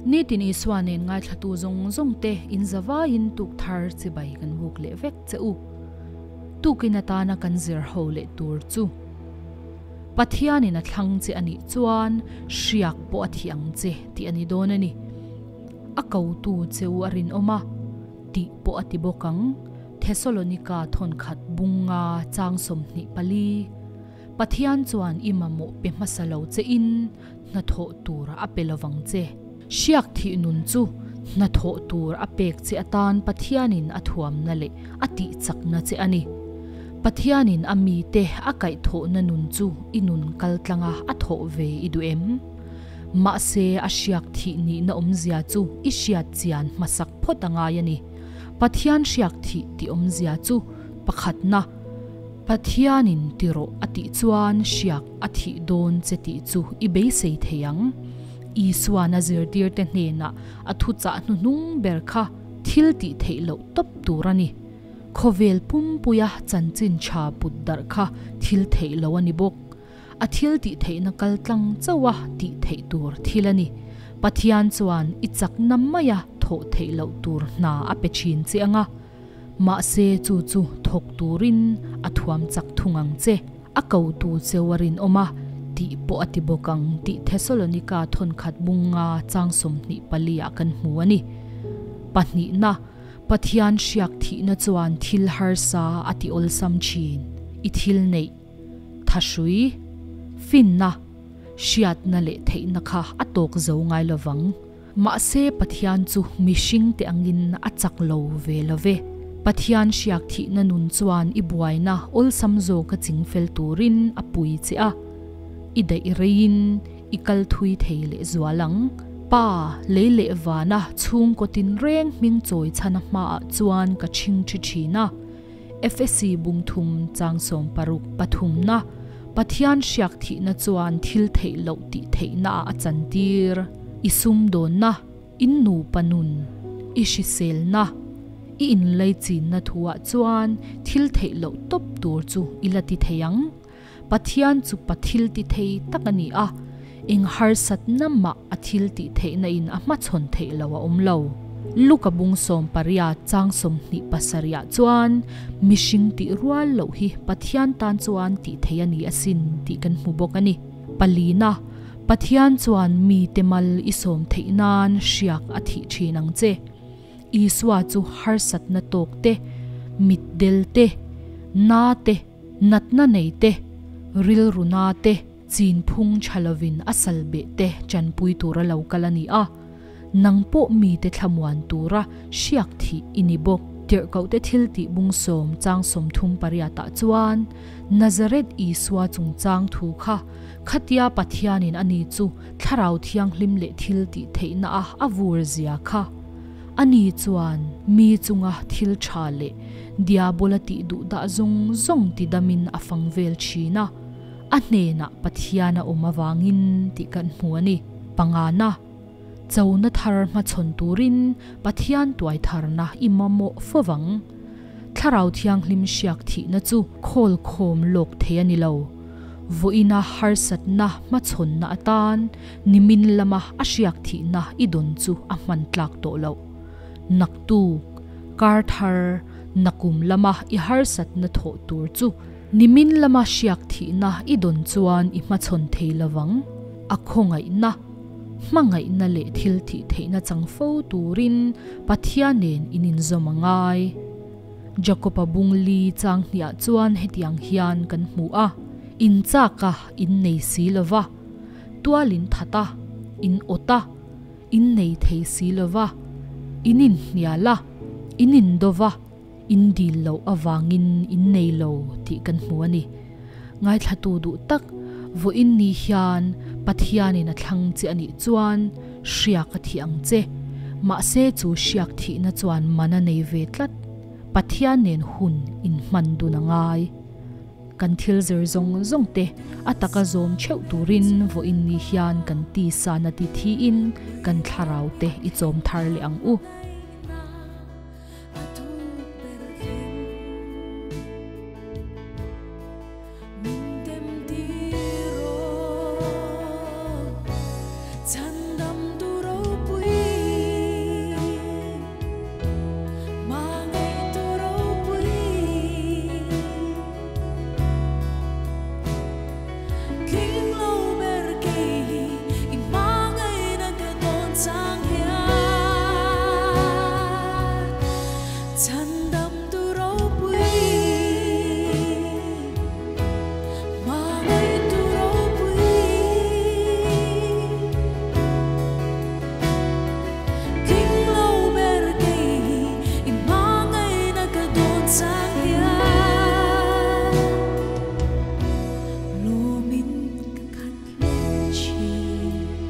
Nitin Isua nen ngaithlatu zawng zawng te in zavaiin tuk thar chibai kan buk leh vek che u. Tukin atana kan zir ho leh tur chu. Pathianin a thlang che a nih chuan hriak pawh a thi ang che tih a ni dawn a ni. A kotu che u a rinawm a, tih pawh a ti bawk ang. Thesalonika thawnkhat bunga chang 24. Pathian chuan i mamawh pe hmasa lo che in hnathawh tur a pe lovang che. Hriak thih nun chu hnathawh tur a pek che atan Pathianin a thuamna leh a tih chakna che a ni. Pathianin a mite a kaihthawhna nun chu i nun kaltlanga a thawh ve i duh em? Mahse a hriak thih nihna awmzia chu i hriat chian hmasak phawt a ngai a ni. Pathian hriak thih tih awmzia chu pakhatna, Pathianin ti rawh a tih chuan hriak a thih dawn che tih chu i beisei thei ang. Isuan a zirtirte hnenah a thuchah hnuhnung ber kha thil tih theih loh tawp tur a ni. Khawvel pumpuia chanchin tha put darh kha thil theih lo a ni bawk. A thil tih theihna kaltlang chauha tih theih tur thil a ni. Pathian chuan i chakna maia thawh theih loh tur hna a pe thin che anga. Mahse chu chu thawk turin a thuam chak thung ang che. A kotu cheu a rinawm a, tih pawh a ti bawk ang tih Thesalonika thawnkhat bunga chang 24 ah kan hmu a ni. Pahnihna, Pathian hriak thihna chuan thil harsa a ti awlsam thin. I thil neih, thahrui, finna, hriatna leh theihna kha a tawk zo ngai lovang. Mahse Pathian chu mihring te angin a chak lo ve love. Pathian hriak thihna nun chuan i buaina awlsam zawk a chingfel turin a pui che a. I daih reiin i kal thui thei leh zual ang. Pa, lei leh vana chhungkaw tin reng hming chawi chhan a hmaah chuan ka chhing thi thin a. FSC bung thum chang 60 pathumna, Pathian hriak thihna chuan thil theih loh tih theihna ah a chantir. I sum dawnna, in nupa nun, i hriselna, i inlei chinna thuah chuan thil theih loh tawp tur chu i la ti thei ang. Pathian chu pa thil ti thei tak a ni a, eng harsatna mah a thil tih theihna in a hmachhawn theih lo a awm lo. Luka bung 18 chang 27 ah chuan mihring tih rual loh hi Pathian tan chuan tih thei a ni asin tih kan hmu bawk a ni. Palina, Pathian chuan mi te mal i sawm theih nan hriak a thih thin ang che. Isua chu harsatna tawk te, mit del te, na te, natna nei te, rilru na te, chin phung thalovin a sal be te chanpui tura lo kal a ni a. Nang pawh mi te thlamuan tura hriak thih i ni bawk. Tirhkoh te thil tih bung 10 chang 38 ah chuan Nazareth Isua chungchang thu kha khatia Pathianin ani chu thlarau thianghlim leh thil tih theihna a a vur zia kha. Ani chuan mi chunga thil tha leh diabola tih duh dah zawng zawng ti damin a fang vel thin a. A hnenah Pathian a awm awangin tih kan hmu a ni. Pangana, chona thar hmachhawn turin Pathian tuai tharna i mamawh fovang. Thlarau thianghlim hriak thihna chu khawl khawm lawk thei a ni lo. Voina harsatna hmachhawnna atan nimin lama a hriak thihna i dawn chu a hman tlak tawh lo. Naktu, kar thar, nakum lama i harsatna thawh tur chu nimin lama hriak thihna i dawn chuan i hmachhawn thei lovang. A khawngaihna, hmangaihna leh thil tih theihna chang fo turin Pathianin in inzawm a ngai. Jakoba bung li chang hniah chuan hetiang hian kan hmu a. In chaka in nei si lova, tualin thata, in awta, in nei thei si lova, in in hniala, in indova, in dil lo awangin in nei lo tih kan hmu a ni. Ngai thlatu duh tak vo in ni hian Pathianin a thlang che ani chuan hriak a thi ang che. Mahse chu hriak thihna chuan mana nei ve tlat. Pathianin hun in hman dun a ngai. Kan thil zir zawng zawng te ataka zawm theuh turin vo in ni hian kan ti sa na ti thi in kan thlarau te i chawm thar leh ang u.